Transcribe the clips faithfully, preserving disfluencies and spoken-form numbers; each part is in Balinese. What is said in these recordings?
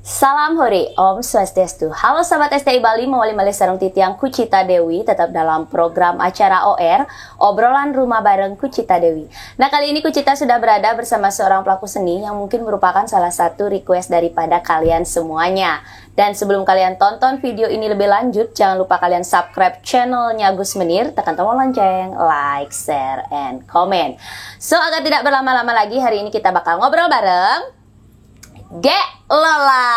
Salam hore, Om Swastiastu. Halo sahabat S T I Bali, mawali malih sareng titiang Kucita Dewi, tetap dalam program acara O R, Obrolan Rumah Bareng Kucita Dewi. Nah, kali ini Kucita sudah berada bersama seorang pelaku seni yang mungkin merupakan salah satu request daripada kalian semuanya. Dan sebelum kalian tonton video ini lebih lanjut, jangan lupa kalian subscribe channelnya Gus Menir, tekan tombol lonceng, like, share, and comment. So, agar tidak berlama-lama lagi, hari ini kita bakal ngobrol bareng Gek Lola.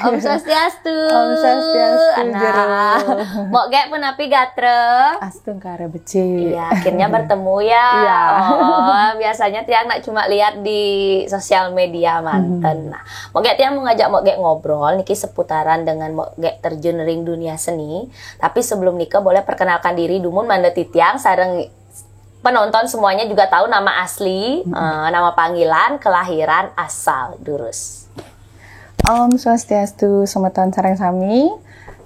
Om Swastiastu. Om Swastiastu, Nah, Jero. Mok Gek punapi gatra? Astungkara becik. Iya, akhirnya bertemu ya. Iya. Oh, biasanya tiang nak cuma lihat di sosial media manten. Nah, Mok Gek tiang mau ngajak Mok Gek ngobrol niki seputaran dengan Mok Gek terjun ring dunia seni. Tapi sebelum nika boleh perkenalkan diri dumun manda titiang sareng penonton semuanya juga tahu nama asli, eh, nama panggilan, kelahiran, asal durus. Om Swastiastu, semeton sareng sami.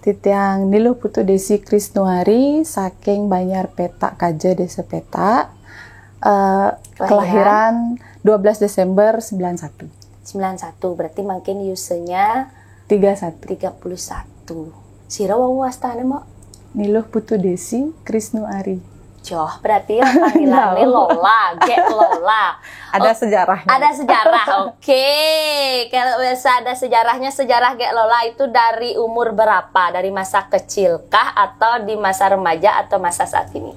Titiang Niluh Putu Desi Krisnuari saking Banjar Petak Kaja, Desa Petak. Eh, kelahiran dua belas Desember sembilan satu. Sembilan satu, berarti mungkin yusanya Tiga satu. Tiga puluh satu. Sira wau wastane, Mok? Niluh Putu Desi Krisnuari. Joh, berarti ya panggilannya Lola, Gek Lola. Ada Oh, sejarahnya. Ada sejarah, oke. Kalau biasa ada sejarahnya, sejarah Gek Lola itu dari umur berapa? Dari masa kecil kah atau di masa remaja atau masa saat ini?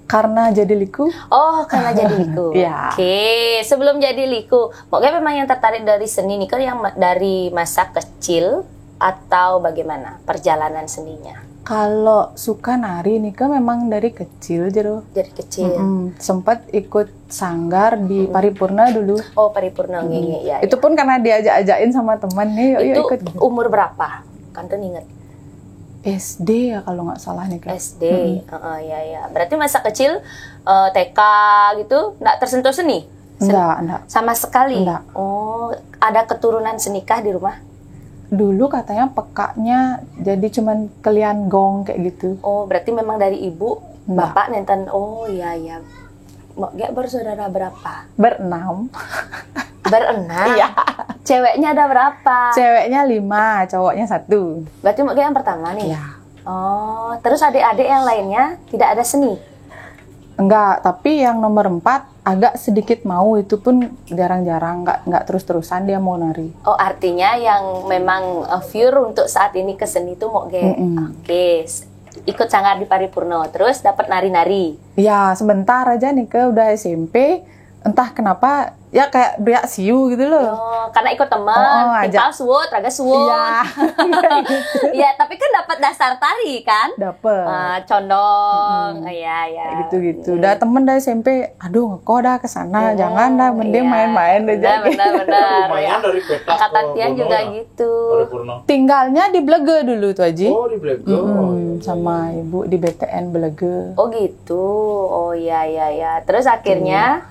Karena jadi liku. Oh, karena jadi liku. Iya. Oke, sebelum jadi liku, Mok Gek memang yang tertarik dari seni nih kan yang ma- dari masa kecil atau bagaimana perjalanan seninya? Kalau suka nari nika memang dari kecil, Jero. Dari kecil. Mm-mm. Sempat ikut sanggar di Paripurna dulu. Oh, Paripurna nggih, nggih, ya. Itu pun karena diajak-ajakin sama temen nih, yuk, yuk Itu ikut gitu. Umur berapa? Kan tuh inget. S D ya kalau nggak salah nih, Kak. S D. Heeh, ya, ya. Berarti masa kecil eh, T K gitu nggak tersentuh seni? Sen- Enggak, enggak. Sama sekali. Enggak. Oh, ada keturunan senikah di rumah? Dulu katanya pekaknya jadi cuman kelian gong kayak gitu. Oh, berarti memang dari ibu, Enggak. Bapak nenten. Oh, iya, iya. Mok Gek bersaudara berapa? Berenam. Berenam. Iya. Ceweknya ada berapa? Ceweknya lima, cowoknya satu. Berarti Mok Gek yang pertama nih. Ya. Oh, terus adik-adik yang lainnya tidak ada seni? Enggak, tapi yang nomor empat agak sedikit mau, itu pun jarang-jarang, nggak nggak terus-terusan dia mau nari. Oh, artinya yang memang eh, pure untuk saat ini ke seni itu Mok Gek. Mm-mm. Oke, s- ikut sanggar di Paripurna, terus dapat nari-nari. Ya, sebentar aja nih ke udah S M P, entah kenapa ya kayak beriak siu gitu loh. Oh, karena ikut teman, Oh, oh, timpal suwut, raga suwut. Iya. Iya, tapi kan dapat dasar tari kan? Dapet. Ah, condong, iya, iya. Kayak gitu-gitu. Udah temen dari S M P, aduh ngeko dah ke sana, jangan dah, mending Iya. main-main deh. Benar, benar, benar. Lumayan dari Petak Angkatan ke tiang Gunung juga ya? Gitu. Paripurna. Tinggalnya di Blega dulu tuh, Aji. Oh, di Blega. Hmm, sama ibu di B T N Blega. Oh gitu. Oh, iya, iya, iya. Terus akhirnya,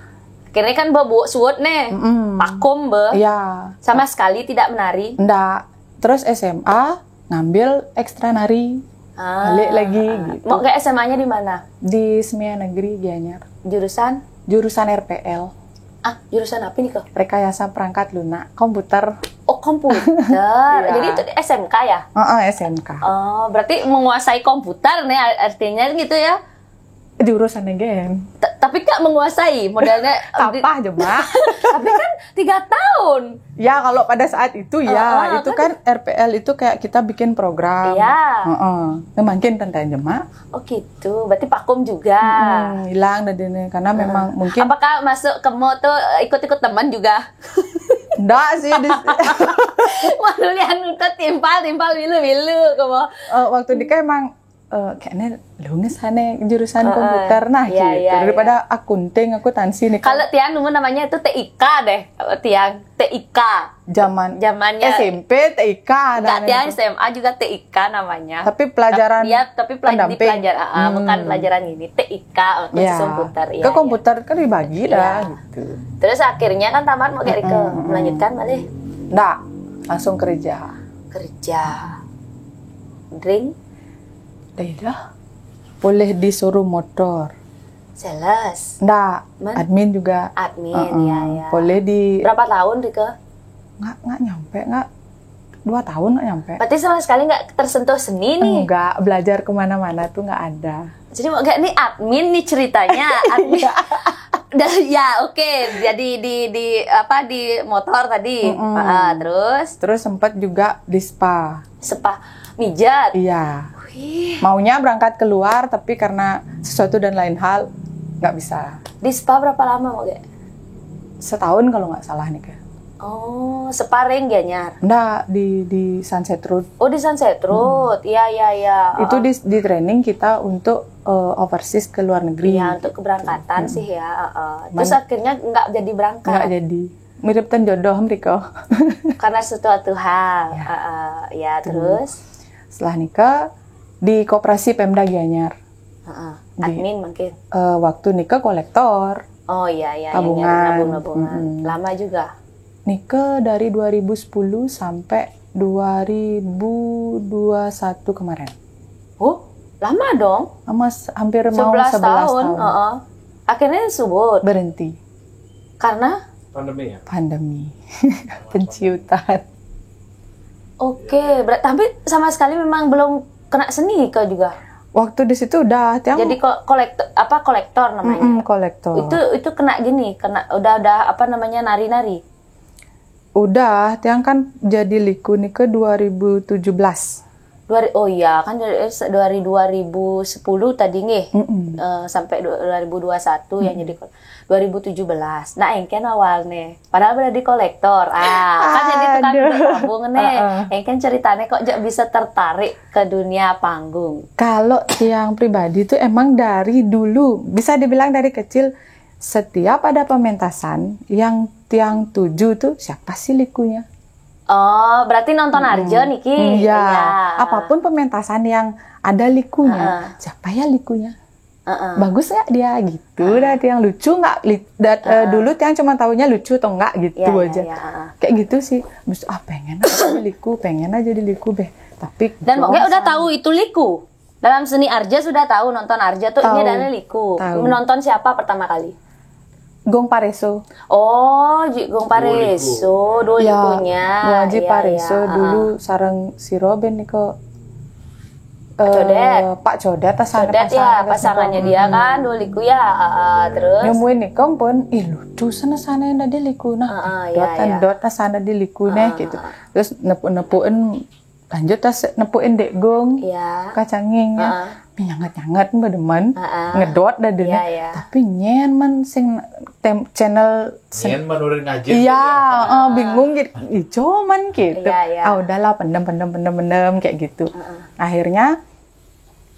akhirnya kan Mbok suwut nih. Mm-mm. Pakum, Mbok. Iya. Sama sekali tidak menari. Ndak. Terus S M A ngambil ekstra nari. Ah. Balik lagi gitu. Mok Gek S M A-nya di mana? Di Semia Negeri Gianyar. Jurusan? Jurusan R P L. Ah, jurusan apa nih kok? Rekayasa perangkat lunak komputer. Oh, komputer. Jadi itu S M K ya? Heeh, S M K. Oh, berarti menguasai komputer nih artinya gitu ya? Jurusan again. T- tapi Kak menguasai modelnya. Apa aja, Mbak? Tapi kan tiga tahun. Ya, kalau pada saat itu ya, Heeh, itu kan R P L itu kayak kita bikin program. Iya. Heeh. Nah, makin tentang jemak. Oh gitu. Berarti pakum juga. Hmm, hilang dari ini karena memang mungkin Apakah masuk ke mo tuh ikut-ikut teman juga? Ndak sih di, Wah, lu lihat ke timpal, timpal, milu, milu, ke mo. eh, waktu di emang eh, kayaknya lu ngesane jurusan Heeh, komputer nah iya, gitu iya, daripada akunting akuntansi nih. Kalau tiang dulu namanya itu T I K deh. Kalau tiang T I K. Zaman Zamannya S M P T I K Enggak, namanya tiang itu. S M A juga T I K namanya. Tapi pelajaran Iya, tapi pelaj- di pendamping. pelajaran ah, Hmm. bukan pelajaran ini, T I K, oh, khusus Ya. komputer. Iya, Ke iya. Komputer kan dibagi Iya. Dah gitu. Terus akhirnya kan tamat mau kayak Rike melanjutkan balik Ndak, langsung kerja. Kerja. Drink, Dah dah. Boleh disuruh motor. sales, Ndak, Men? admin juga. Admin, Heeh. Ya, ya. Boleh di Berapa tahun, Rike? Nggak, nggak nyampe, nggak. Dua tahun nggak nyampe. Berarti sama sekali nggak tersentuh seni nih. Enggak, belajar kemana-mana tuh nggak ada. Jadi mau gak nih admin nih ceritanya, admin. Dari ya oke, jadi di di apa di motor tadi. Ah, terus Terus sempat juga di spa. Spa, mijat. Iya. Wih. Maunya berangkat keluar, tapi karena sesuatu dan lain hal nggak bisa. Di spa berapa lama mau gak? Setahun kalau nggak salah nih, Kak. Oh, spa ring Gianyar. Nggak, di di Sunset Road. Oh, di Sunset Road. Iya, iya, iya. Itu di di training kita untuk eh, overseas ke luar negeri. Ya, untuk keberangkatan sih ya. Heeh. Terus akhirnya nggak jadi berangkat Nggak jadi. Mirip ten jodoh mereka. Karena sesuatu hal. Heeh. Ya, terus. Setelah nikah di koperasi Pemda Gianyar. Heeh. Admin mungkin. Eh, waktu nikah kolektor. Oh iya, iya, yang Tabungan. Nyari nabung-nabungan. Lama juga. Nikah dari dua ribu sepuluh sampai dua ribu dua satu kemarin. Oh, lama dong. Sama s- hampir mau 11 sebelas tahun. tahun. Heeh. Akhirnya subur. Berhenti. Karena Pandemi ya? Pandemi. Penciutan. Oke, ber- tapi sama sekali memang belum kena seni kau juga. Waktu di situ udah tiang Jadi ko- kolektor apa kolektor namanya. Mm, kolektor. Itu itu kena gini, kena udah udah apa namanya nari-nari. Udah tiang kan jadi liku nikah dua ribu tujuh belas. Dua, oh iya kan dari eh, se- dari dua ribu sepuluh tadi nggih. Eh, sampai du- dua ribu dua satu yang jadi kol- dua ribu tujuh belas. Nah, engken awal nih. Padahal udah di kolektor. Ah, kan jadi tukang Aduh. Tabung nih. Engken ceritanya kok jek bisa tertarik ke dunia panggung. Kalau tiang pribadi tuh emang dari dulu, bisa dibilang dari kecil, setiap ada pementasan yang tiang tuju tuh siapa sih likunya? Oh, berarti nonton Arjo niki. Hmm, ya, Iya. apapun pementasan yang ada likunya, siapa ya likunya? Heeh. Bagus nggak dia gitu? Dah tiang lucu nggak? Li- dat- eh, dulu tiang cuma taunya lucu atau enggak gitu Iya, iya, aja. Iya, heeh. Kayak gitu sih. Terus ah pengen aja jadi liku, pengen aja jadi liku beh. Tapi Dan doang mungkin udah sama- tahu itu liku. Dalam seni Arja sudah tahu nonton Arja tuh ini Tahu. Adalah liku. Tahu. Menonton siapa pertama kali? Gong Pareso. Oh, Ji- Gong Pareso, dua Ya, likunya. Gong Haji Iya, Pareso iya, dulu sareng si Robin niko. Codet. Eh, Pak Codet tas sana Codet ya, pasangannya dia kan, dua liku ya. Ah, ah, terus. Nemuin nikong pun, ih lucu sana sana yang tadi liku nah. Ah, ah, Dot iya, kan iya. Dot tas sana di liku nih gitu. Terus nepu-nepuin lanjut tas nepuin Dek Gong. Iya. Kacanging ya. Minyak nyangat mbak demen. Ngedot dah deh. Iya, iya. Tapi nyen man sing tem, channel sing Nyen menurin ngaji. Iya, eh, bingung gitu. Ih, cuman gitu. Iya, iya. Ah udahlah pendem pendem pendem pendem kayak gitu. Akhirnya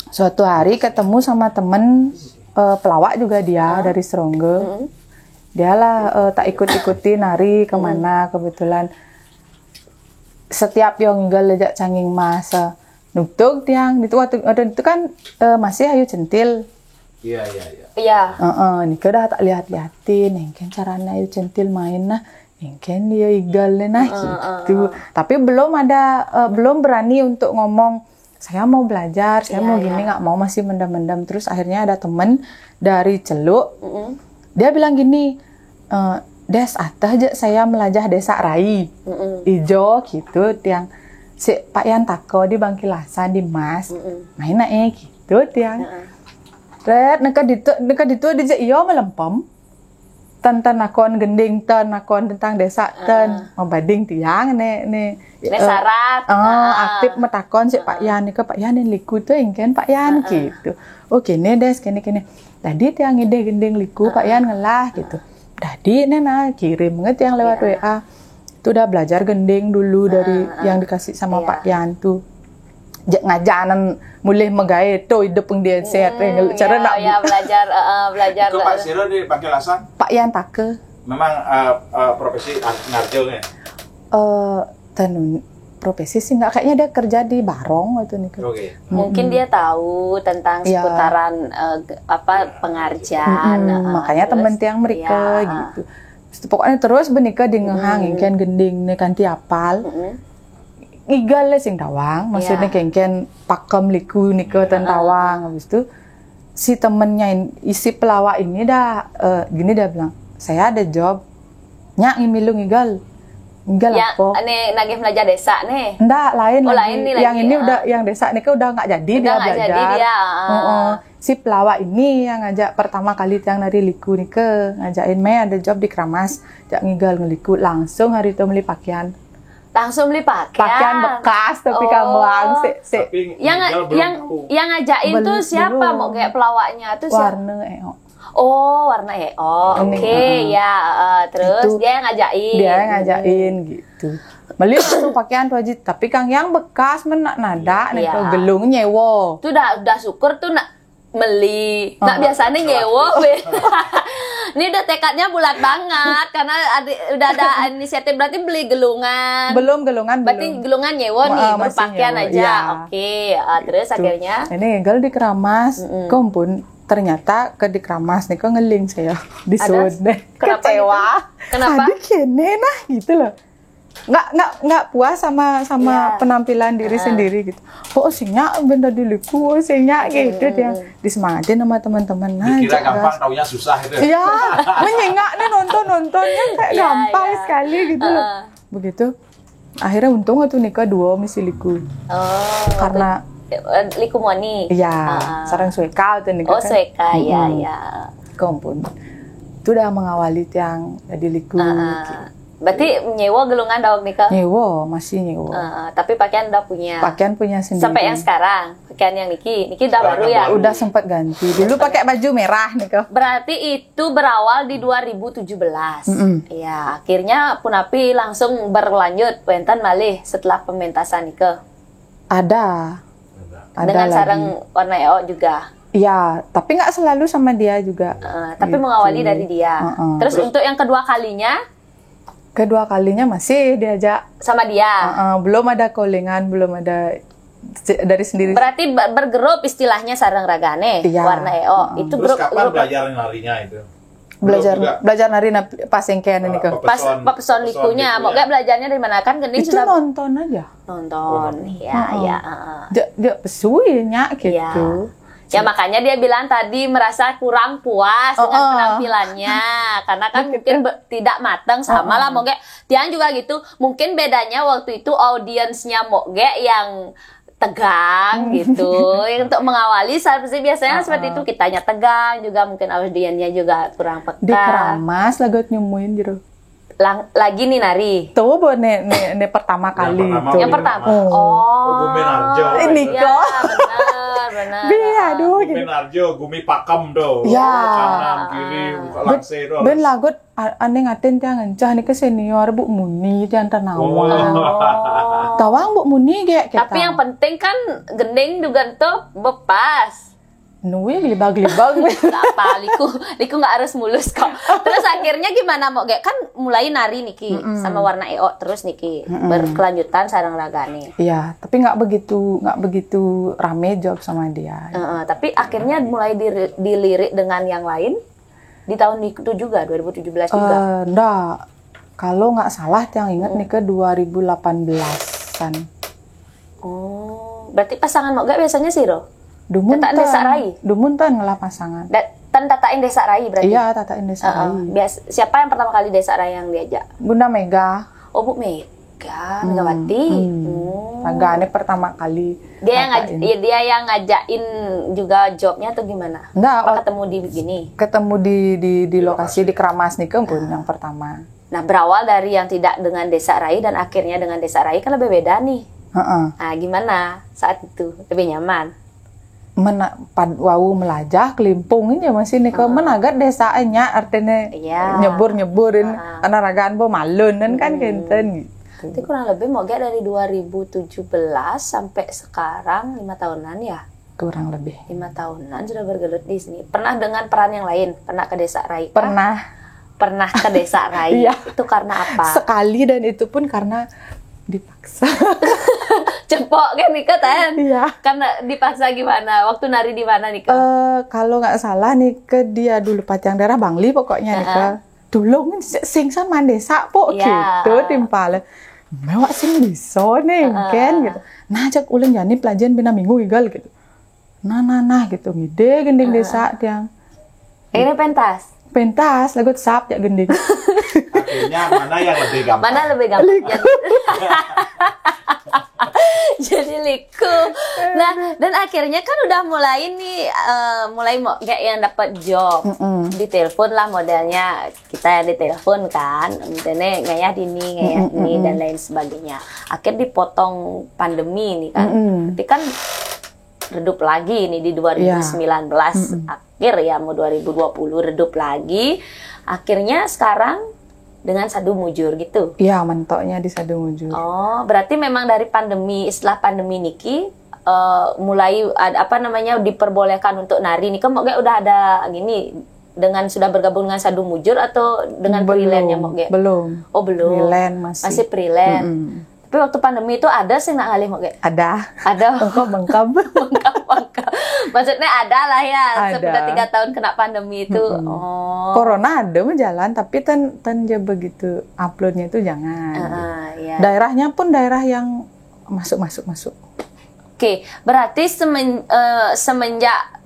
suatu hari ketemu sama temen eh, pelawak juga dia dari Serongge. Dialah eh, tak ikut-ikuti nari kemana kebetulan setiap yang ngigal lejak canging mas eh, nutug tiang itu waktu waktu itu kan eh, masih Ayu Centil. Iya, iya, iya. Iya. Heeh, nika dah tak lihat-lihatin, engken caranya Ayu Centil main nah, engken dia igal deh nah gitu. Tapi belum ada, eh, belum berani untuk ngomong saya mau belajar, saya mau gini nggak mau masih mendem-mendem. Terus akhirnya ada temen dari Celuk, dia bilang gini, eh, Des atah aja saya melajah desa Rai, ijo gitu tiang. Si Pak Yan Tako di Bangkilasan di Mas, main eh gitu tiang. Red, neka ditu, neka ditu aja iyo melempem. Ten ten nakon gending ten nakon tentang desa ten membanding tiang ne ne Ini syarat. Oh, aktif metakon si Pak Yan nih ke Pak Yan yang liku tuh yang kan Pak Yan gitu. Oh kene des kene kene. Tadi tiang ide gending liku Pak Yan ngelah gitu. Tadi ne nah kirim nge tiang lewat W A. Tuh udah belajar gending dulu dari yang dikasih sama Pak Yan tuh. Jek ngajanan mulih megawe to hidup pengdian sehat. Cara Ya, nak ya, belajar, eh, eh, belajar. Itu Pak Siro di Bangkilasan Pak Yan Take. Memang eh, eh, profesi ar- ngarjo nih. Eh tenun profesi sih nggak, kayaknya dia kerja di Barong waktu nih. Oke. Mungkin dia tahu tentang Iya. Seputaran eh, ge- apa pengarjaan. Mm-mm, eh, makanya terus- temen tiang mereka Iya, eh, gitu. Terus pokoknya terus benika di ngehang engken gending nih kanti apal. Igal le sing tawang, maksudnya Iya. kengken pakem liku nika ten tawang. Habis itu si temennya in- isi pelawak ini dah eh, gini dia bilang, saya ada job, nyak ngimilu ngigal. Enggak lah, Yang po. Nih nagih belajar desak nih. Enggak, lain Oh, lagi. Lain nih Yang lagi, ini ah. Udah, yang desak nih kan udah nggak jadi. Udah Dia nggak belajar. Jadi dia, ah. Heeh. Si pelawak ini yang ngajak pertama kali tiang nari liku nih ke ngajakin me ada job di Keramas, jak ngigal ngeliku langsung hari itu beli pakaian. Langsung beli pakaian. Pakaian bekas tapi Oh. Kang Wang, si, si. Yang yang yang ngajakin tuh siapa? Mau kayak pelawaknya tuh siapa? Warna eh. Oh, warna eh. Oh, oke, ya. Uh, terus itu, dia yang ngajakin. Dia yang ngajakin gitu. Beli langsung pakaian tuh aja. Tapi Kang yang bekas menak nadak nih, iya, tuh gelung nyewo. Tuh udah udah syukur tuh nak meli. Nah, biasanya nyewo. Ini udah tekadnya bulat banget karena ada, udah ada inisiatif, berarti beli gelungan. Belum gelungan. Berarti belum. Gelungan nyewo nih, uh, berpakaian aja. Ya. Oke, uh, terus itu. Akhirnya. Ini gagal di Keramas. Mm-mm. Kompun ternyata ke di Keramas nih kok ngeling saya di Sud deh. Kecewa. Kenapa? Tadi kene nah gitu loh. Nggak nggak nggak puas sama sama ya. Penampilan diri uh. Sendiri gitu. Oh, singnya benda diliku, oh, singnya gitu dia. Disemangatin sama teman-teman. Nah, kira gampang, taunya susah itu. Iya, menyingak nih nonton-nontonnya kayak ya, gampang ya. Sekali gitu loh. Uh. Begitu. Akhirnya untung tuh nikah dua misi liku. Oh, karena liku moni. Iya, uh. Sarang sueka tuh nikah. Oh, kan? Sueka, ya, hmm. Ya. Kompun. Itu udah mengawali tiang jadi liku. Uh. Berarti nyewa gelungan dawak nikah? Nyewa, masih nyewa. Uh, tapi pakaian udah punya. Pakaian punya sendiri. Sampai yang sekarang, pakaian yang niki, niki udah baru ya? Udah sempat ganti. Dulu pakai baju merah nikah. Berarti itu berawal di dua ribu tujuh belas. Mm-mm. Ya, akhirnya punapi langsung berlanjut wenten malih setelah pementasan nikah. Ada. Ada. Dengan lagi. Sarang warna eo juga. Ya, tapi nggak selalu sama dia juga. Uh, tapi gitu. Mengawali dari dia. Uh-uh. Terus, terus untuk yang kedua kalinya? Kedua kalinya masih diajak sama dia. Uh-uh, belum ada callingan, belum ada dari sendiri. Berarti bergerup istilahnya sarang ragane, iya. Warna eo. Uh-uh. Itu terus grup, kapan grup. Belajar narinya itu? Belajar belajar nari pasengkean ini kok. Pas peson likunya, mau gak belajarnya dari mana kan? Gending itu sudah nonton aja. Nonton, oh, ya, uh-uh. Ya. Uh-uh. Dia, dia pesuinya gitu. Ya. Ya makanya dia bilang tadi merasa kurang puas oh, dengan penampilannya karena kan mungkin be- tidak matang sama oh, lah mungkin Tiang juga gitu. Mungkin bedanya waktu itu audiensnya Moge yang tegang gitu. Yang untuk mengawali seperti biasanya uh-uh. Seperti itu kitanya tegang juga mungkin audiensnya juga kurang peka. Di Keramas lagot nyumuin gitu. Lang, lagi nih nari. Tuh buat ne, ne, ne pertama kali. Yang pertama. Itu. Yang pertama. Oh. Oh. Oh, Gumi Narjo. Ini ya, kok. Benar, benar. Bi, aduh. Gumi Narjo, Gumi Pakem tuh. Ya. Kanan, kiri, muka langsir. Ben lagot aneh ngatin tiang encah nih ke senior Bu Muni tiang tanawa. Oh. Tawang Bu Muni kayak kita. Tapi yang penting kan gending juga tuh bepas. Nui gelibag-gelibag. Apa liku, liku nggak harus mulus kok. Terus akhirnya gimana mau kayak kan mulai nari niki mm-mm. Sama warna eo terus niki mm-mm. Berkelanjutan sarang ragane. Iya, tapi nggak begitu nggak begitu rame job sama dia. Uh-uh, tapi akhirnya mulai diri, dilirik dengan yang lain di tahun itu juga dua ribu tujuh belas juga. Uh, enggak. Kalau nggak salah yang inget hmm. Nih ke dua ribu delapan belasan. Oh, berarti pasangan mau gak biasanya sih, Ro? Dumun tan. Desa Rai. Dumun tan ngelah pasangan. Da, tan tatain Desa Rai berarti. Iya, tatain Desa uh, Rai. Bias, siapa yang pertama kali Desa Rai yang diajak? Bunda Mega. Oh, Bu Mega, hmm, Megawati. Hmm. Hmm. Ragane pertama kali. Dia yang ngaj- ya, dia yang ngajakin juga jobnya atau gimana? Enggak. Apa ketemu di begini? Ketemu di di, di lokasi di Keramas nih pun yang pertama. Nah, berawal dari yang tidak dengan Desa Rai dan akhirnya dengan Desa Rai kan lebih beda nih. Uh-uh. Nah, gimana saat itu? Lebih nyaman? Mena, pad, wau melajah kelimpung aja masih nih ke uh-uh. Menagat desanya artinya iya. Nyebur-nyeburin uh-uh. Anak ragaan bo malun kan hmm. Kenten gitu. Itu kurang lebih mau gak dari dua ribu tujuh belas sampai sekarang lima tahunan ya? Kurang lebih. Lima tahunan sudah bergelut di sini. Pernah dengan peran yang lain? Pernah ke Desa Rai? Pernah. Pernah ke Desa Rai? Iya. Itu karena apa? Sekali dan itu pun karena dipaksa. Cepok kan Nika kan? Iya. Karena dipaksa gimana? Waktu nari di mana Nika? Uh, kalau nggak salah Nika dia dulu patiang daerah Bangli pokoknya uh-huh. Nika. Tulung sing sama desa pok yeah. Gitu timpal. Mewak sing bisa nih uh-uh. Kan gitu. Nah, cak ulang jani pelajaran bina minggu igal gitu. Nah, nah, nah gitu. Ngide gending uh-uh. Desa tiang. Ini pentas. Pentas lagu sap ya gending. Akhirnya mana yang lebih gampang? Mana lebih gampang? Jadi, jadi liku. Nah, dan akhirnya kan udah mulai nih, eh, mulai mau kayak yang dapat job. Mm-mm. Ditelepon lah modelnya, kita yang ditelepon kan, misalnya ngayah dini, ngayah Mm-mm, dini, mm-mm. dan lain sebagainya. Akhir dipotong pandemi nih kan. Mm-mm. Tapi kan redup lagi nih di dua ribu sembilan belas akhir ya, mau dua ribu dua puluh redup lagi. Akhirnya sekarang dengan Sadu Mujur gitu. Iya, mentoknya di Sadu Mujur. Oh, berarti memang dari pandemi, setelah pandemi niki, eh, mulai ad- apa namanya, diperbolehkan untuk nari nih. Kan Mok Gek udah ada gini, dengan sudah bergabung dengan Sadu Mujur atau dengan freelance-nya Mok Gek? Belum. Oh, belum. Freelance masih. Masih freelance. Mm-mm. Tapi waktu pandemi itu ada sih nak ngalih Mok Gek? Ada. Ada. Bengkok-bengkok. Bengkak-bengkak. Maksudnya ada lah ya, Ada. Sudah tiga tahun kena pandemi itu. Mm-mm. Oh. Corona ada mah jalan, tapi ten ten je begitu uploadnya itu jangan. Ah, ya. Daerahnya pun daerah yang masuk masuk masuk. Oke, berarti semen- eh, semenjak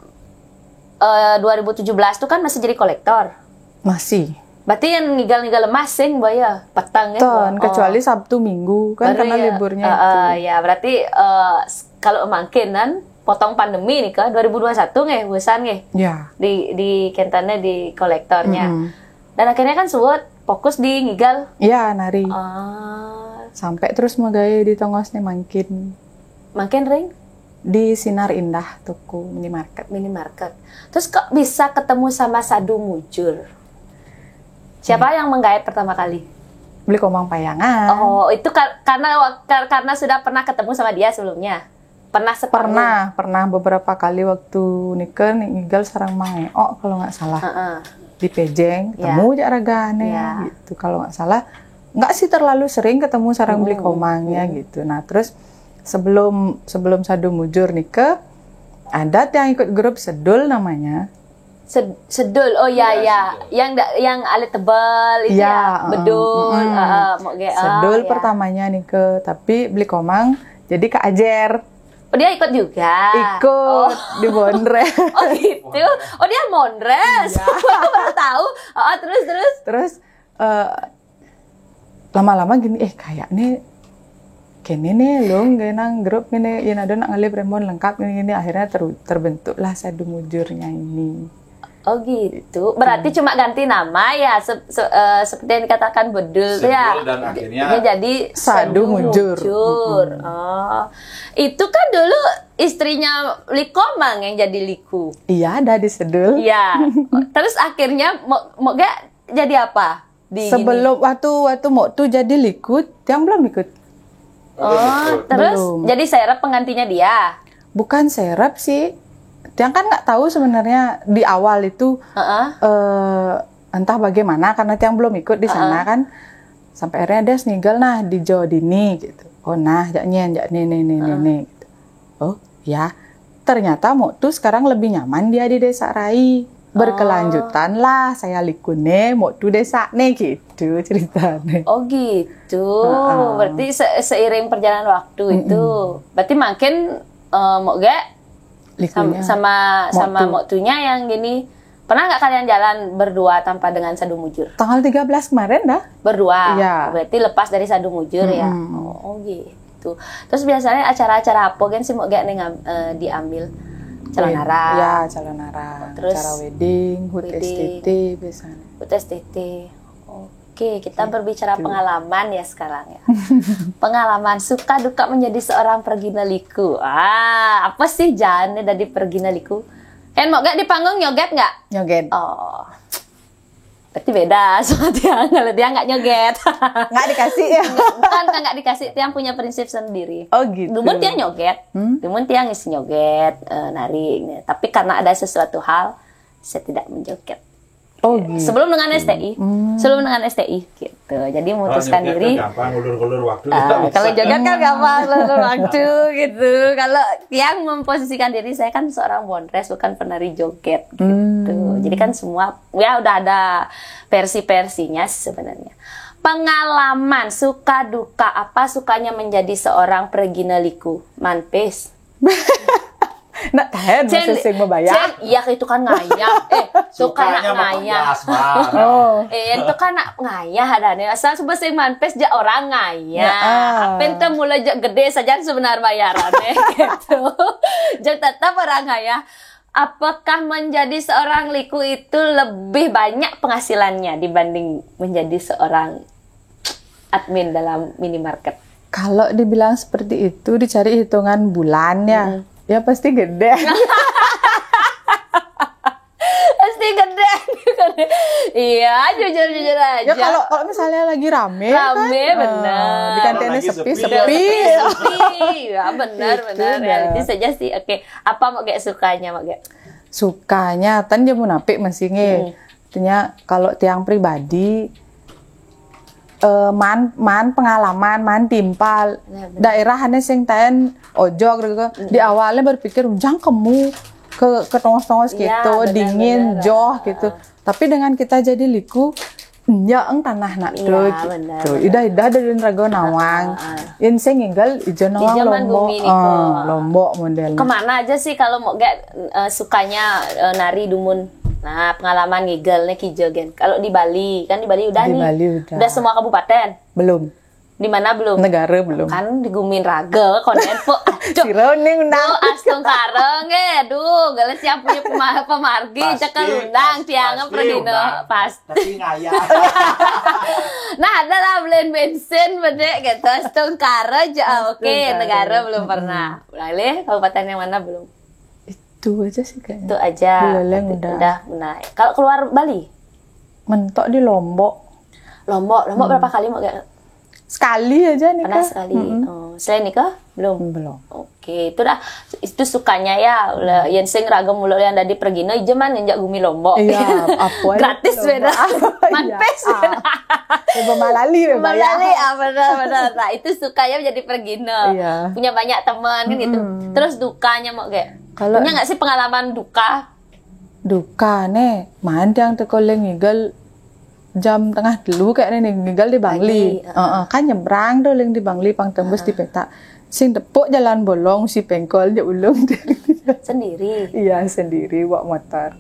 eh, dua ribu tujuh belas tuh kan masih jadi kolektor. Masih. Berarti yang ngigal-ngigal emas sing, Boy, ya? Petang ya? Ton, Oh. Kecuali Sabtu Minggu kan Baru karena ya, liburnya eh, itu. Eh, ya, berarti eh, s- kalau mangkin kan potong pandemi nih ke dua ribu dua puluh satu nggih, bosan nggih. Ya. Di di kentannya di kolektornya. Mm-mm. Dan akhirnya kan suwet fokus di ngigal. Ya, nari. Ah, Sampai terus magawe di tongos nih mangkin mangkin ring di Sinar Indah toko minimarket. Minimarket. Terus kok bisa ketemu sama Sadu Mujur? Siapa yang menggait pertama kali? Beli Komang Payangan. Oh, itu kar- karena wak- kar- karena sudah pernah ketemu sama dia sebelumnya. Pernah seperlu. Pernah, pernah beberapa kali waktu nike nih ngigal sareng Mang Eok kalau nggak salah. Heeh. Di Pejeng, Ya. ketemu aja ragane Ya. gitu. Kalau nggak salah, nggak sih terlalu sering ketemu sareng Beli Hmm. Komangnya gitu. Nah, terus sebelum sebelum Sadu Mujur nike ada yang ikut grup Sedul namanya. Sed- Sedul. Oh ya, Iya, ya. Sedul. Yang da- yang alit tebal itu Iya, ya. heeh. Bedul. Mm-mm. Heeh, mau ge- ah, Sedul ya. Pertamanya nike, tapi Beli Komang jadi Kak Ajer. Oh, dia ikut juga. Ikut di Bondre. Oh gitu. Oh, dia mondres. Aku baru tahu. Oh, terus terus. Terus eh, lama-lama gini, eh, kayaknya kene nih lo ngenang grup ini, ya ada nak ngalih Prembon lengkap ini, ini akhirnya ter- terbentuklah Sadu Mujurnya ini. Oh gitu. Berarti cuma ganti nama ya, se- se- eh, seperti yang dikatakan Bedul tuh ya. Sedul dan akhirnya Dia jadi Sadu Mujur. Mujur. Oh. Itu kan dulu istrinya Likomang yang jadi Liku. Iya, ada di Sedul. Iya. Terus akhirnya mau mau gak jadi apa? Di Sebelum waktu waktu mau tuh jadi Liku, tiang belum ikut. Oh, terus Belum. Jadi serep penggantinya dia. Bukan serep sih. Tiang kan nggak tahu sebenarnya di awal itu Heeh. eh, entah bagaimana karena tiang belum ikut di sana kan. Sampai akhirnya dia ngigal nah di Jawa Dini gitu. Oh nah, jak nyen, jak nene, nene, nene gitu. Oh ya, ternyata Mok Tu sekarang lebih nyaman dia di Desa Rai. Berkelanjutan lah saya Likune, Mok Tu Desa ne gitu ceritanya. Oh gitu. Heeh. Berarti se- seiring perjalanan waktu itu, berarti makin eh, mau gak Likunya. sama sama Mok Tu. Mok Tunya yang gini. Pernah nggak kalian jalan berdua tanpa dengan Sadu Mujur? Tanggal tiga belas kemarin dah. Berdua. Iya. Berarti lepas dari Sadu Mujur ya. Mm-mm. Oh, oh gitu. Terus biasanya acara-acara apa kan sih mau gak nih ngam- eh, diambil? Calonarang. Ya, calonarang. Terus Acara wedding, hut wedding. S T T biasanya. Hut S T T. Oke, kita berbicara pengalaman ya sekarang ya. Pengalaman suka duka menjadi seorang pergina liku. Ah, apa sih jane dari pergina liku? Kan mau gak di panggung nyoget nggak? Nyoget. Oh, berarti beda sama Tiang. Kalau Tiang nggak nyoget. Nggak dikasih ya? Bukan, kan nggak dikasih. Tiang punya prinsip sendiri. Oh gitu. Dumun Tiang nyoget. Hmm? Dumun Tiang isi nyoget, eh, nari. Tapi karena ada sesuatu hal, saya tidak menjoget. Oh gitu. Sebelum dengan S T I. Hmm. Sebelum dengan S T I gitu. Jadi memutuskan Kalau diri. Kan gampang ulur-ulur waktu. Ah, Nggak bisa. Kalau joget kan gampang ulur waktu gitu. Kalau yang memposisikan diri, saya kan seorang bondres, bukan penari joget gitu. Hmm. Jadi kan semua ya udah ada versi-versinya sih sebenarnya. Pengalaman suka duka apa sukanya menjadi seorang pergina liku, Manpis? Nak tahan masa sing membayar. Cen, iya, itu kan ngayah. Eh, itu kan nak ngayah. Oh. Eh, itu kan nak ngayah ada nih. Asal sebut sing manpes ja orang ngayah. Ya, ah. Apa yang mulai ja gede saja sebenar bayarannya gitu. Ja tetap orang ngayah. Apakah menjadi seorang liku itu lebih banyak penghasilannya dibanding menjadi seorang admin dalam minimarket? Kalau dibilang seperti itu, dicari hitungan bulan ya, hmm. Ya pasti gede. Pasti gede. Iya, jujur-jujur aja. Ya kalau kalau misalnya lagi rame, rame kan? Benar. Uh, di kantinnya sepi, sepi. Sepi. Ya benar, benar. Reality saja sih. Oke, apa mau kayak sukanya, mau kayak? Sukanya, tan dia munafik masih nge. Hmm. Artinya kalau tiang pribadi, uh, man man pengalaman, man timpal. Ya, daerah ane sing taen ojok gitu. Hmm. Di awalnya berpikir ujang kemu ke ke tongos-tongos gitu, ya, benar, dingin, benar, joh gitu. Tapi dengan kita jadi liku, nya eng tanah nak tuh gitu. Idah-idah dari rago nawang. Yang saya ngigel ijo nawang Lombok. Lombok model. Kemana aja sih kalau mau gak uh, sukanya uh, nari dumun? Nah, pengalaman ngigel nih kijo gen. Kalau di Bali, kan di Bali udah di nih. Bali udah. Udah semua kabupaten? Belum. Di mana belum? Negara belum. Kan digumin raga konen po. Aduh. Sira ning undang. Oh, astungkara nggih. Aduh, gale siap punya pemargi cekel undang tiang pergi no. Pas. Tapi ngayah. Nah, ada lah beliin bensin bedek gitu. Astungkara aja. Oke, negara belum pernah. Lale, kabupaten yang mana belum? Itu aja sih kayaknya. Itu aja. Belum udah. Udah, nah. Kalau keluar Bali? Mentok di Lombok. Lombok, Lombok hmm. Berapa kali mau gak? Sekali aja nih. Pernah sekali. Mm-hmm. Oh, selain nikah belum? Belum. Oke, itu dah itu sukanya ya. Yang sing ragam mulut yang dari pergi no ijeman yang gumi Lombok. Iya, apa? Gratis beda. Manpes. Coba malali, malali, ah benar benar. Nah, itu sukanya jadi pergi no. Iya. Punya banyak teman kan gitu. Mm-hmm. Terus dukanya mau gak? Kalau punya nggak sih pengalaman duka? Duka nih, manti yang teko leng ngigel jam tengah telu kayak nih ngigel di Bangli. Uh-uh. Kan nyebrang tuh leng di Bangli pang tembus uh-uh. Di peta. Sing tepuk jalan bolong si pengkol je ulung. Sendiri? Iya, sendiri bawa motor.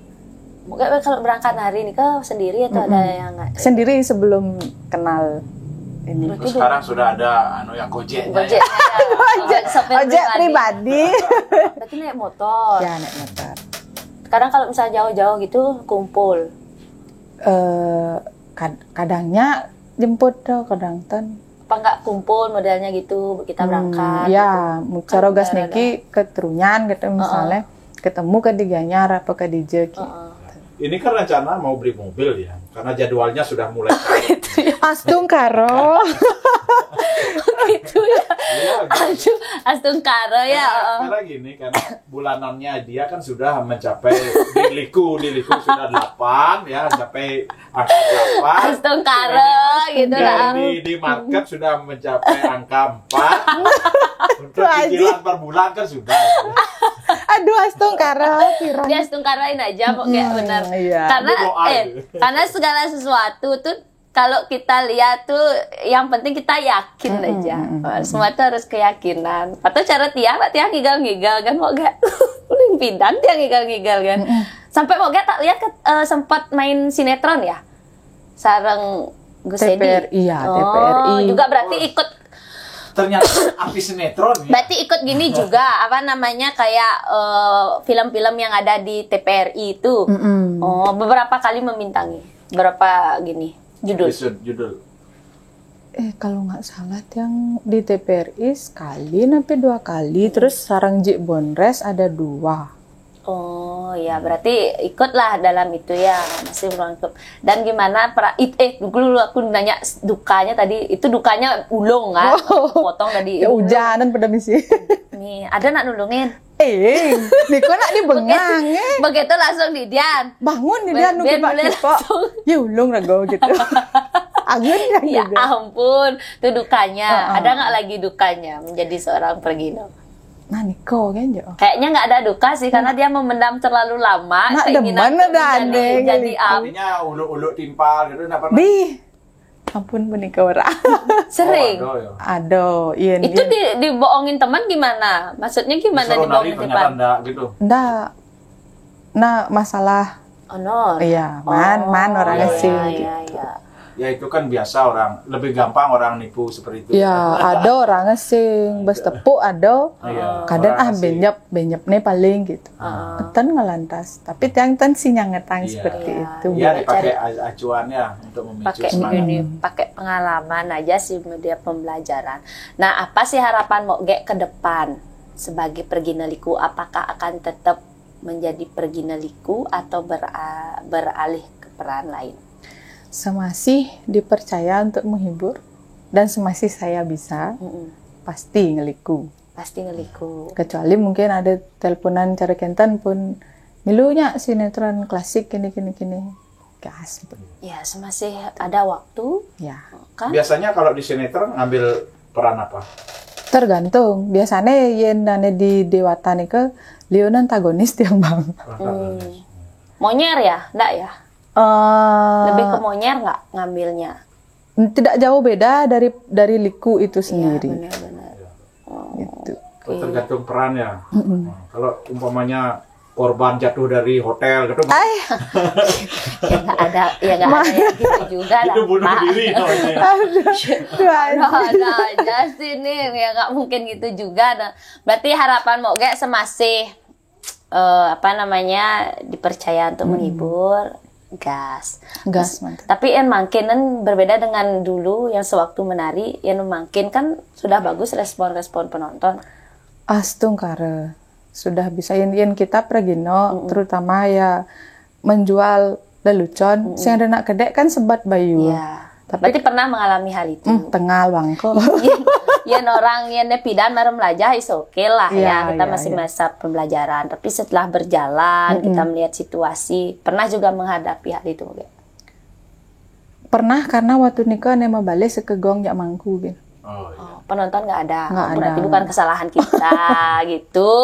Mungkin kalau berangkat hari ini ke sendiri atau mm-mm. Ada yang nggak? Sendiri sebelum kenal ini. Terus sekarang sudah ada anu yang Gojek. Gojek. Gojek, Gojek pribadi. Berarti naik motor. Ya, naik motor. Kadang kalau misalnya jauh-jauh gitu kumpul. Eh uh, kad kadangnya jemput tuh, kadang ten. Apa nggak kumpul modelnya gitu, kita berangkat. Hmm, ya, gitu. Cara gas niki keterunyan gitu misalnya. Uh -uh. Ketemu ke diganyar apa ke dije gitu. Uh -uh. Ini kan rencana mau beli mobil ya, karena jadwalnya sudah mulai. Astungkara. Gitu ya. Iya, gitu. Astungkara ya. Karena, karena gini, karena bulanannya dia kan sudah mencapai di liku, di liku sudah delapan ya, mencapai angka delapan. Astungkara gitu lah. Di, di market sudah mencapai angka empat. Untuk cicilan per bulan kan sudah. Aduh, astungkara. Dia astungkarain aja kok kayak benar. Iya. Karena eh karena segala sesuatu tuh kalau kita lihat tuh yang penting kita yakin mm -hmm, aja. Mm -hmm. Semua itu harus keyakinan. Atau cara tiang lah, tiang ngigal-ngigal kan, mau gak? Uling pidan tiang ngigal-ngigal kan. Mm -hmm. Sampai mau gak tak lihat uh, sempat main sinetron ya? Sarang Gus Edi. T P R I ya, oh, T P R I. Juga berarti ikut ternyata artis sinetron ya. Berarti ikut gini juga apa namanya kayak eh, film-film uh, yang ada di T P R I itu. Mm -hmm. Oh, beberapa kali memintangi. Berapa gini? Judul. Episode, judul. Eh kalau nggak salah yang di T P R I sekali sampai dua kali, terus sarang Jik Bonres ada dua. Oh ya, berarti ikutlah dalam itu ya, masih ruang lingkup. Dan gimana pra, it, eh dulu aku nanya dukanya tadi, itu dukanya ulung kan? Oh. Potong tadi. Ya hujanan pada misi. Nih, ada nak nulungin? Eh, niko nak dibengang eh. Begitu langsung di Dian. Bangun di Dian nunggu Pak Kipo. Ya ulung rago gitu. Angun kan ya juga. Ampun, itu dukanya. Uh -uh. Ada nggak lagi dukanya menjadi seorang pergino? Nah, niko kan jo. Kayaknya nggak ada duka sih karena dia memendam terlalu lama. Nah, keinginan demen ada aneh. Jadi artinya uluk-uluk timpal gitu nggak pernah. Bih. Ampun, menikah orang. Sering. Oh, ada ya. Ada, iya. Itu di, dibohongin teman gimana? Maksudnya gimana Suruh nari dibohongin ternyata teman? Enggak gitu. Ndak. Nah, masalah, Oh no. Iya, man, man orang Iya, sing. Iya, iya. Ya itu kan biasa orang, lebih gampang orang nipu seperti itu. Ya, ada orang sing, bes tepuk ada. Iya, Kadang orang ah sing. Benyep, benyep nih paling gitu. Ten ngelantas. Tapi tiang ten sih nyangetang Iya. seperti itu. Ya Buat dipakai a- acuannya untuk memicu Pakai semangat. Ini, pakai pengalaman aja sih media pembelajaran. Nah, apa sih harapan Mok Gek ke depan sebagai pergina liku? Apakah akan tetap menjadi pergina liku atau ber- beralih ke peran lain? Semasih dipercaya untuk menghibur dan semasih saya bisa, pasti ngeliku. Pasti ngeliku. Kecuali mungkin ada teleponan cara kenten pun, milunya sinetron klasik kini kini kini. Gas. Ya, semasih ada waktu, Ya. Kan? Biasanya kalau di sinetron ngambil peran apa? Tergantung. Biasanya yen nane di Dewata nih ke Leon antagonis tiang, Bang. Monyer ya, enggak ya? Eh, Lebih ke monyer nggak ngambilnya? Tidak jauh beda dari dari liku itu Iya, sendiri. Benar-benar. Gitu. Oh, tergantung peran ya. Nah, kalau umpamanya korban jatuh dari hotel gitu, Ya nggak ada, ya nggak ada yang gitu juga itu lah, bunuh Pak. Diri namanya. Aduh, Ada, ada aja sih nih, ya nggak mungkin gitu juga. Nah, berarti harapan Mok Gek semasih eh, apa namanya dipercaya untuk menghibur, gas. Gas, mantap. Tapi yang makin kan berbeda dengan dulu yang sewaktu menari, yang makin kan sudah bagus respon-respon penonton. Astungkara sudah bisa yen, yen kita pergino, terutama ya menjual lelucon, sing ada nak kedek kan sebat bayu. Ya. Tapi Berarti pernah mengalami hal itu. Hmm, tengal bang kok. Ya orang yang pidan marem belajar is oke lah Iya, ya, kita iya, masih iya. masa pembelajaran, tapi setelah berjalan kita melihat situasi, pernah juga menghadapi hal itu mungkin. Pernah karena waktu nika ane mabalik sekegong jak mangku gitu. Oh, iya. Oh, penonton nggak ada. Nggak Berarti ada. Bukan kesalahan kita gitu.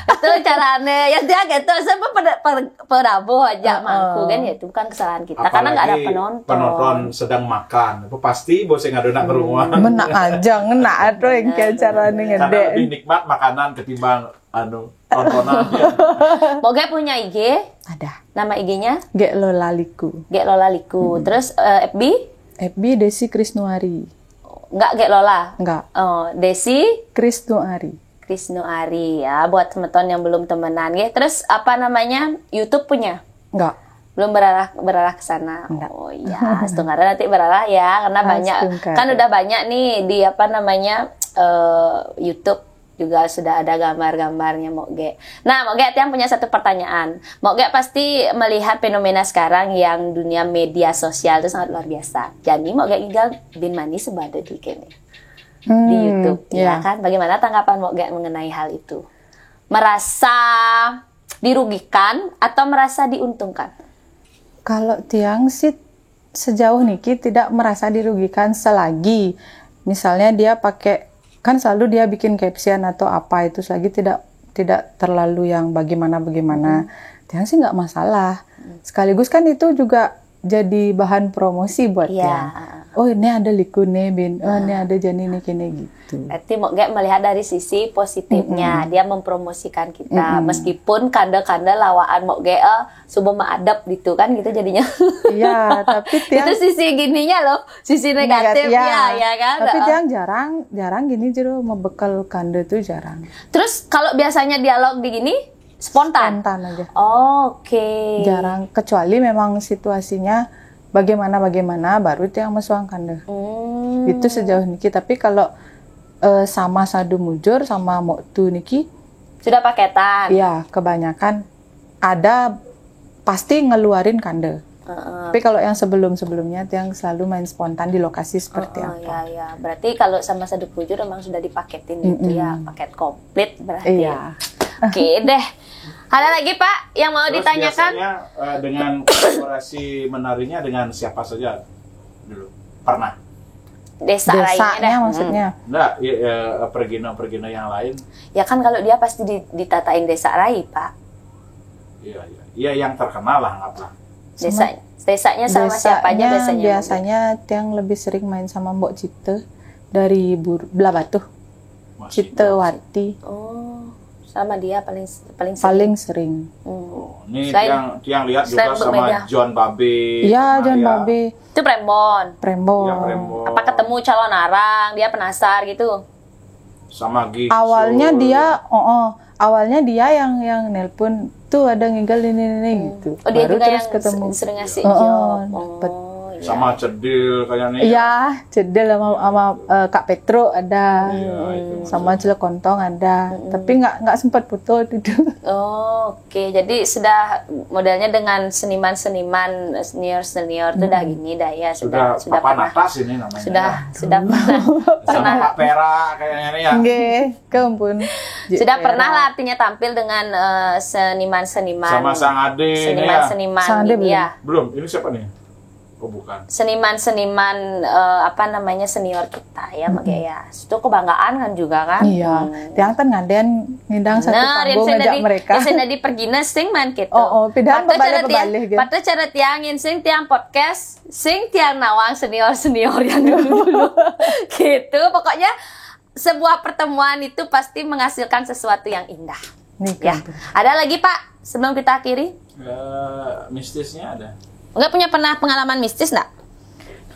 Itu caranya ya dia gitu. Saya per, per, peraboh aja mangku kan ya, itu bukan kesalahan kita karena nggak ada Apalagi penonton. Penonton sedang makan. Apa pasti bos yang ada nak ke rumah. Menak aja, ngenak ada yang kayak caranya Karena ngedek. Lebih nikmat makanan ketimbang anu tontonan. Mok Gek punya I G, Ada. Nama I G-nya Gek Lola Liku. Gek Lola Liku. Terus eh, F B? F B Desi Krisnuari. Nggak Gek Lola. Enggak. Oh, Desi Krisnuari. Krisnuari ya, buat semeton yang belum temenan ya. Terus apa namanya, YouTube punya? Enggak. Belum berarah berarah ke sana. Enggak. Oh iya, setengah nanti berarah ya, karena banyak Astungkara. Kan udah banyak nih di apa namanya eh, YouTube juga sudah ada gambar-gambarnya Mok Gek. Nah, Mok Gek, tiang punya satu pertanyaan. Mok Gek pasti melihat fenomena sekarang yang dunia media sosial itu sangat luar biasa. Jadi Mok Gek gigal bin mani sebada di kene di Hmm, YouTube, ya ya. Kan? Bagaimana tanggapan Mok Gek mengenai hal itu? Merasa dirugikan atau merasa diuntungkan? Kalau tiang sih sejauh niki tidak merasa dirugikan selagi misalnya dia pakai, kan selalu dia bikin caption atau apa itu, selagi tidak tidak terlalu yang bagaimana-bagaimana. Tiang sih nggak masalah. Sekaligus kan itu juga jadi bahan promosi buat Iya. tiang. Oh, ini ada liku nih, Bin. Oh, ini ada jani nih kini gitu. Berarti Mok Gek melihat dari sisi positifnya, dia mempromosikan kita meskipun kanda-kanda lawaan Mok Gek eh, subuh maadep gitu kan gitu jadinya. Iya, tapi tiang Itu sisi gininya loh, sisi negatifnya Negatif, ya kan. Tapi Heeh. tiang jarang, jarang gini jero mebekel kanda tuh jarang. Terus kalau biasanya dialog di gini spontan. Spontan aja. Oke. Jarang, kecuali memang situasinya bagaimana-bagaimana baru tiang mesuang kanda. Hmm. Itu sejauh niki. Tapi kalau eh, sama sadu mujur sama moktu niki, Sudah paketan. Ya kebanyakan ada pasti ngeluarin kanda. Tapi kalau yang sebelum-sebelumnya tiang selalu main spontan di lokasi seperti Oh, apa. Ya, ya. Berarti kalau sama sadu mujur emang sudah dipaketin gitu ya, paket komplit berarti. Iya. Oke deh. Ada lagi Pak yang mau Terus ditanyakan? Biasanya eh, dengan kolaborasi menarinya dengan siapa saja dulu? Pernah? Desa lainnya Desanya deh. Maksudnya. Enggak, ya, ya, pergino-pergino yang lain. Ya kan kalau dia pasti di- ditatain desa rai Pak. Iya, iya. Iya, yang terkenal lah, nggak apa. Desa. Desanya sama siapa aja Desanya, biasanya? Biasanya tiang lebih sering main sama Mbok Cita dari Bur Blahbatuh. Masih Cita Wati. Oh, sama dia paling paling sering. Paling sering. Hmm. Oh, ini Selain- tiang tiang lihat juga selain sama berbeda. John Babe. Iya, Sama John ya. Babe. Itu Prembon. Prembon. Ya, Prembon. Apa ketemu calon arang, dia penasar gitu. Sama Gik. Awalnya Sul. Dia, oh, oh, awalnya dia yang yang nelpon tuh ada ngigel ini ini gitu. Oh, dia Baru juga terus yang ketemu. se- sering ngasih Oh, job. dapet. Oh, iya. Sama Cedil kayaknya. Iya, Cedil sama sama eh, Kak Petro ada. Iya, itu Sama Cil Kontong ada. Tapi nggak nggak sempat foto itu tuh. Oh, oke. Jadi sudah modelnya dengan seniman-seniman senior-senior tuh udah gini dah ya, Sudah sudah sudah papan pernah atas ini namanya. sudah Ya. sudah pernah Sama pernah Pak Pera kayaknya ini ya. Nggih, ke ampun. sudah pernah lah artinya tampil dengan eh, seniman-seniman Sama Sang Ade ini ya. seniman-seniman Sang Ade ini ya. Belum, ini siapa nih? Oh, bukan. Seniman-seniman eh, apa namanya senior kita ya, makanya ya. Itu kebanggaan kan juga kan. Iya, tiang kan ngadén ngidang satu Nah, panggung saya ngajak tadi, mereka. Saya tadi pergi nesing main gitu. Oh, oh, pindahan Patut cara tiang, balik-balik gitu. Patut cara tiangin sing tiang podcast, sing tiang nawang senior senior yang dulu dulu. Gitu, pokoknya sebuah pertemuan itu pasti menghasilkan sesuatu yang indah. Nih, Ya, kan. Ada lagi Pak sebelum kita akhiri? Eh, mistisnya ada. Enggak punya pernah pengalaman mistis enggak?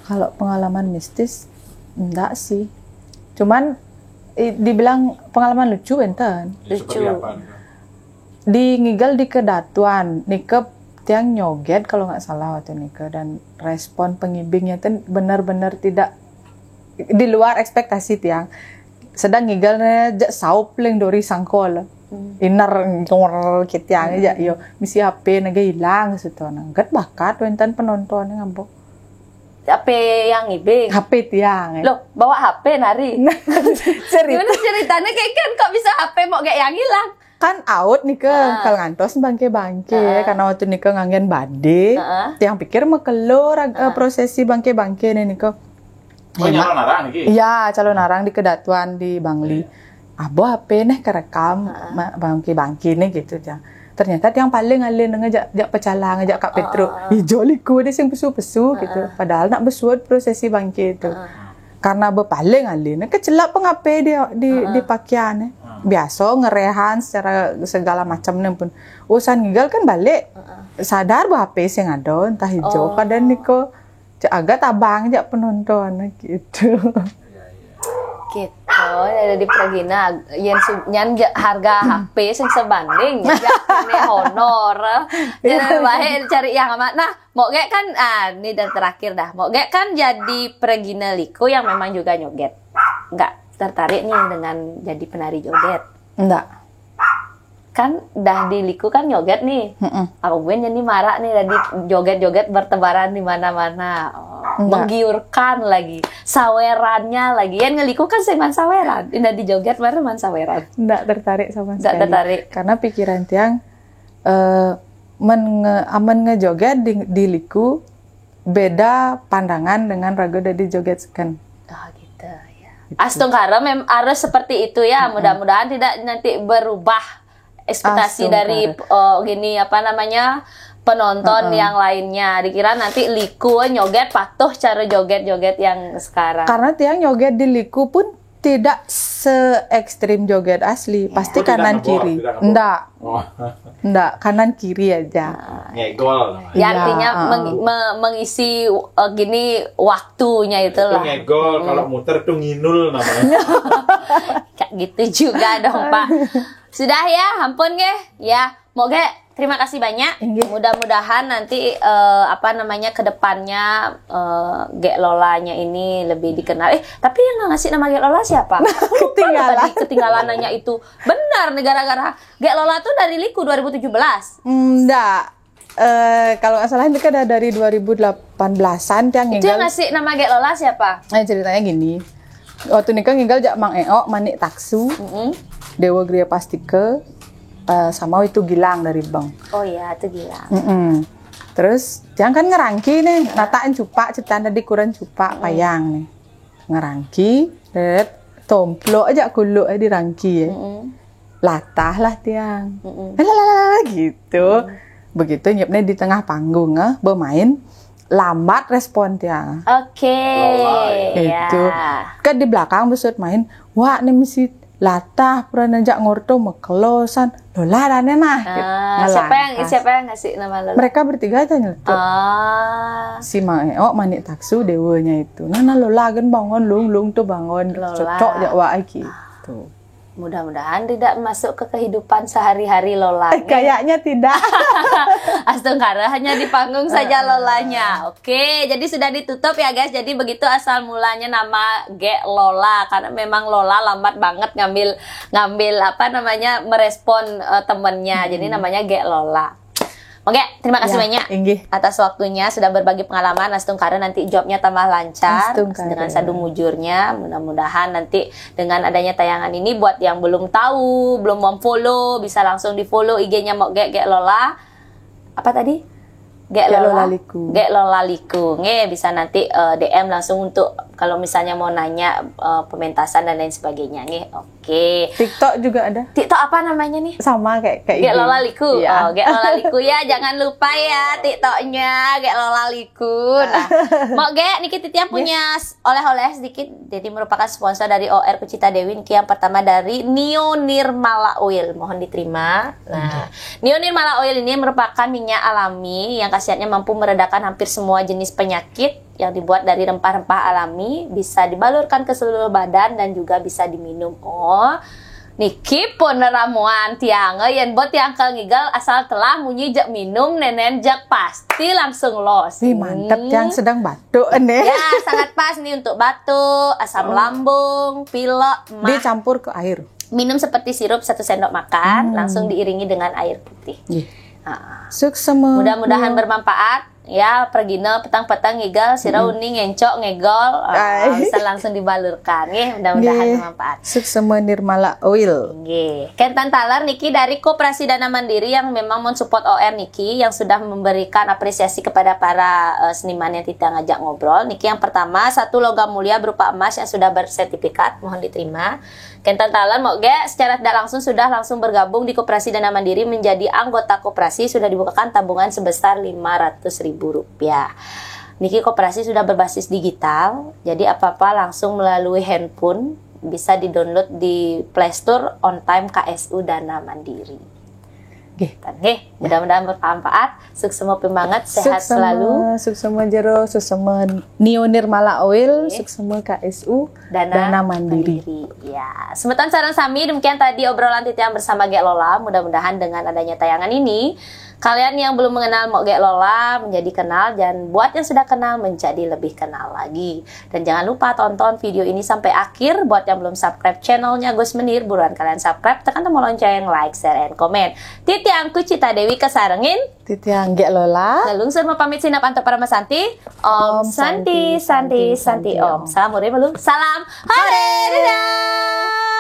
Kalau pengalaman mistis, enggak sih. Cuman i- dibilang pengalaman lucu enten. Ya, seperti Lucu. apa gitu? Di ngigel di kedatuan, nike tiang nyoget kalau nggak salah waktu nike, dan respon pengibingnya tuh benar-benar tidak di luar ekspektasi tiang. Sedang ngigel ne jak saup leng dori sangkol. Iner ngor ketiang aja yo misi H P naga hilang situ nangget bakat wenten penonton ngambok. Apa yang ngibing? H P tiang. Loh, bawa H P nari. Cerita Gimana ceritanya kayak kan kok bisa H P mau kayak yang hilang? Kan out nih ke kalau ngantos bangke-bangke karena waktu nih ke nganggen bade, tiang pikir mekelo rag- eh, prosesi bangke-bangke nih nih ke. Oh, nyalon arang iki. Iya, calon arang di kedatuan di Bangli. Abo H P neh kerekam ma- bangke-bangke nih gitu ya. Ternyata tiang paling alih ngejak jak pecalang ngejak Kak Petro. Ijo liku deh sing pesu-pesu gitu. Padahal nak besuat prosesi bangke itu. Karena bepaling alih nih kecelak peng H P di di, di pakaian nih. Biasa ngerehan secara segala macam nih pun. Urusan ngigel kan balik. Sadar bah H P sing ada entah ijo kadang niko cek agak tabang jak penonton gitu. Gitu, jadi pergina yen su- nyan ja- harga H P sing sebanding ya kene honor. Jadi baik cari yang amat. Nah, mau gak kan ah ini dan terakhir dah. Mau gak kan jadi pergina liku yang memang juga nyoget. Enggak tertarik nih dengan jadi penari joget. Enggak. Kan dah di liku kan nyoget nih. Mm-mm. Aku gue jadi marak nih dari joget-joget bertebaran di mana-mana. Oh, Enggak. Menggiurkan lagi. Sawerannya lagi. Yang ngeliku kan sing man saweran. Indah di joget baru man saweran. Enggak tertarik sama Enggak sekali. Tertarik. Karena pikiran tiang eh men nge, amen ngejoget di, di liku beda pandangan dengan raga dari joget seken. Oh gitu ya. Astungkara mem harus seperti itu ya. Mudah-mudahan tidak nanti berubah ekspektasi Astungkara. Dari oh, gini apa namanya penonton yang lainnya. Dikira nanti liku nyoget patuh cara joget-joget yang sekarang. Karena tiang nyoget di liku pun tidak se ekstrim joget asli. Pasti Oh, tidak kanan ngebor, kiri. Tidak ngebor. Enggak, Oh, enggak kanan kiri aja. ngegol namanya. Ya Iya, artinya ah. meng- me- mengisi uh, gini waktunya Itu itulah. Ngegol, kalau muter tuh nginul namanya. Kayak gitu juga dong Pak. Sudah ya, ampun nggih. Ya, mau gak terima kasih banyak. Inggih. Mudah-mudahan nanti eh, apa namanya kedepannya eh, Gek Lolanya ini lebih dikenal. Eh, tapi yang ngasih nama Gek Lola siapa? Lupa Ketinggalan. Tadi ketinggalan nanya itu. Benar nih gara-gara Gek Lola tuh dari Liku dua ribu tujuh belas. Enggak. Eh kalau nggak salah itu kan ada dari dua ribu delapan belasan tiang Itu yang ngigel. Ngasih nama Gek Lola siapa? Eh ceritanya gini. Waktu nikah ngigel jak Mang Eok, Manik Taksu, Mm-mm. Dewa Gria Pastika, eh, sama itu Gilang dari Bang. Oh iya, itu Gilang. Mm-mm. Terus tiang kan ngerangki nih, nataan cupak, cetan tadi kuran cupak payang nih. Ngerangki, deret, tomplok aja kuluk aja dirangki ya. Mm-mm. Latah lah tiang. Mm-mm. Lalalala gitu. Begitu nyepne di tengah panggung, eh, bermain, lambat respon tiang. Oke. Lola, ya. Ya. Itu. Kan di belakang besut main, wah, ini mesti latah pernah nejak ngorto mekelosan. Lola dane nah. Ah, siapa yang siapa yang ngasih nama Lola? Mereka bertiga aja nyeletuk. Ah, Si Mang Eok, Manik Taksu, dewanya itu. Nah, nah Lola kan bangun, lung lung tuh bangun. Lola. Cocok jak wak iki. Tuh. Mudah-mudahan tidak masuk ke kehidupan sehari-hari Lola. Eh, kayaknya tidak. Astungkara hanya di panggung saja Lolanya. Oke, jadi sudah ditutup ya guys. Jadi begitu asal mulanya nama Gek Lola, karena memang Lola lambat banget ngambil ngambil apa namanya merespon eh, temennya. Jadi namanya Gek Lola. Oke, terima kasih Ya, banyak inggih. Atas waktunya sudah berbagi pengalaman. Astungkara nanti jawabnya tambah lancar Astungkara. Dengan sadu mujurnya. Mudah-mudahan nanti dengan adanya tayangan ini buat yang belum tahu, belum memfollow, bisa langsung di-follow I G-nya Mok Gek Gek Lola. Apa tadi? Gek Gek Lola. Lola Liku. Gek Lola Liku. Nggih, bisa nanti eh, D M langsung untuk kalau misalnya mau nanya eh, pementasan dan lain sebagainya nggih. Oke. TikTok juga ada. TikTok apa namanya nih? Sama kayak kayak Gek I G. Lola Liku. Iya. Oh, Gek Lola Liku ya. Jangan lupa ya TikToknya Gek Lola Liku. Nah, Mok Gek, niki Titiang punya s- oleh-oleh sedikit. Jadi merupakan sponsor dari O R Kucita Dewi niki yang pertama dari Neo Nirmala Oil. Mohon diterima. Nah, Neo Nirmala Oil ini merupakan minyak alami yang khasiatnya mampu meredakan hampir semua jenis penyakit yang dibuat dari rempah-rempah alami, bisa dibalurkan ke seluruh badan dan juga bisa diminum. Oh, niki pun ramuan tiang eh, yen bot tiang ke ngigel asal telah munyi jek minum nenen jek pasti langsung los. Wih, mantep yang sedang batuk nih. Ya, sangat pas nih untuk batuk, asam lambung, pilek, mah. Dicampur ke air. Minum seperti sirup satu sendok makan, langsung diiringi dengan air putih. Iya. Ah. Suksema. Mudah-mudahan bermanfaat. Ya, pergina petang-petang ngigel, sira uni ngencok ngegol, ah, Ay. Bisa langsung dibalurkan, ya. Mudah-mudahan Nggih. Bermanfaat. Suksema Nirmala Oil. Nggih. Kenten taler niki dari Koperasi Dana Mandiri yang memang mensupport O R niki yang sudah memberikan apresiasi kepada para eh, seniman yang kita ngajak ngobrol. Niki yang pertama satu logam mulia berupa emas yang sudah bersertifikat, mohon diterima. Kenten taler Mok Gek secara tidak langsung sudah langsung bergabung di Koperasi Dana Mandiri menjadi anggota koperasi sudah dibukakan tabungan sebesar lima ratus ribu rupiah. Niki koperasi sudah berbasis digital, jadi apa-apa langsung melalui handphone bisa di-download di Play Store On Time K S U Dana Mandiri. Nggih. Nggih, mudah-mudahan bermanfaat. Suksema banget, sehat Suksema, selalu. Suksema Jero, Suksema Neo Nirmala Oil, Suksema K S U, Dana, Dana Mandiri. Mandiri. Ya, semeton sareng sami demikian tadi obrolan titiang bersama Gek Lola. Mudah-mudahan dengan adanya tayangan ini kalian yang belum mengenal Mok Gek Lola menjadi kenal dan buat yang sudah kenal menjadi lebih kenal lagi. Dan jangan lupa tonton video ini sampai akhir. Buat yang belum subscribe channelnya Gus Menir, buruan kalian subscribe, tekan tombol lonceng, like, share, and comment. Titiang Kucita Dewi kesarengin. Titiang Gek Lola. Lalu saya mau pamit sinap antuk para masanti. Om Santi, Santi, Santi, Om. Salam hore malu. Salam hore. Dadah.